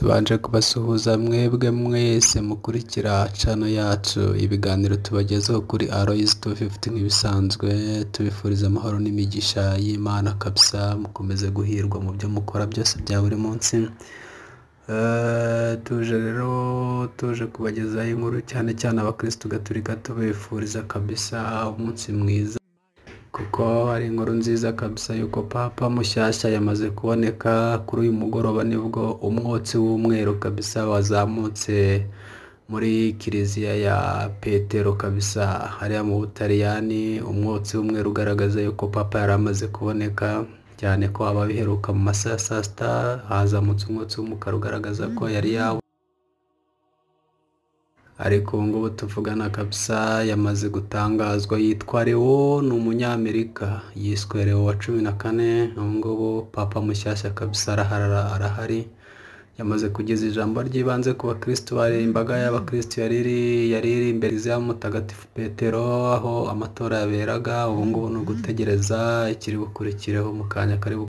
Tubanje kubasuhuza mwebwe mwese mukurikira channel yacu, ibiganiro tubagezaho kuri Aloys 250 nk'ibisanzwe, tubifuriza amahoro n'imigisha y'Imana kabisa, mukomeze guhirwa mu byo mukora byose bya buri munsi. Tuje rero tuje kubagezaho inkuru cyane cyane abakristu gatolika, tubifuriza kabisa umunsi mwiza kuko hari inkuru nziza kabisa yuko papa mushyashya yamaze kuboneka. Kuri uyu mugoroba nibwo umwotsi w'umweru kabisa wazamutse muri kiliziya ya Petero kabisa hariya mu Butaliyani, umwotsi w'umweru ugaragaza yuko papa yari amaze kuboneka, cyane ko ababiheruka mu masaha ya saa sita hazamutse umwotsi w'umukara ugaragaza ko yari yawe, ariko ubu ngubu tuvugana kabisa yamaze gutangazwa. Yitwa Leo, ni umunyamerika, yiswe Leo wa 14. Ubu ngubu papa mushyashya kabisa arahari, yamaze kugeza ijambo ry'ibanze ku bakristu. Bari imbaga y'abakristu yari iri imbere ya Mutagatifu Petero aho amatora yaberaga. Ubu ngubu ni ugutegereza ikiri bukurikireho mu kanya kari.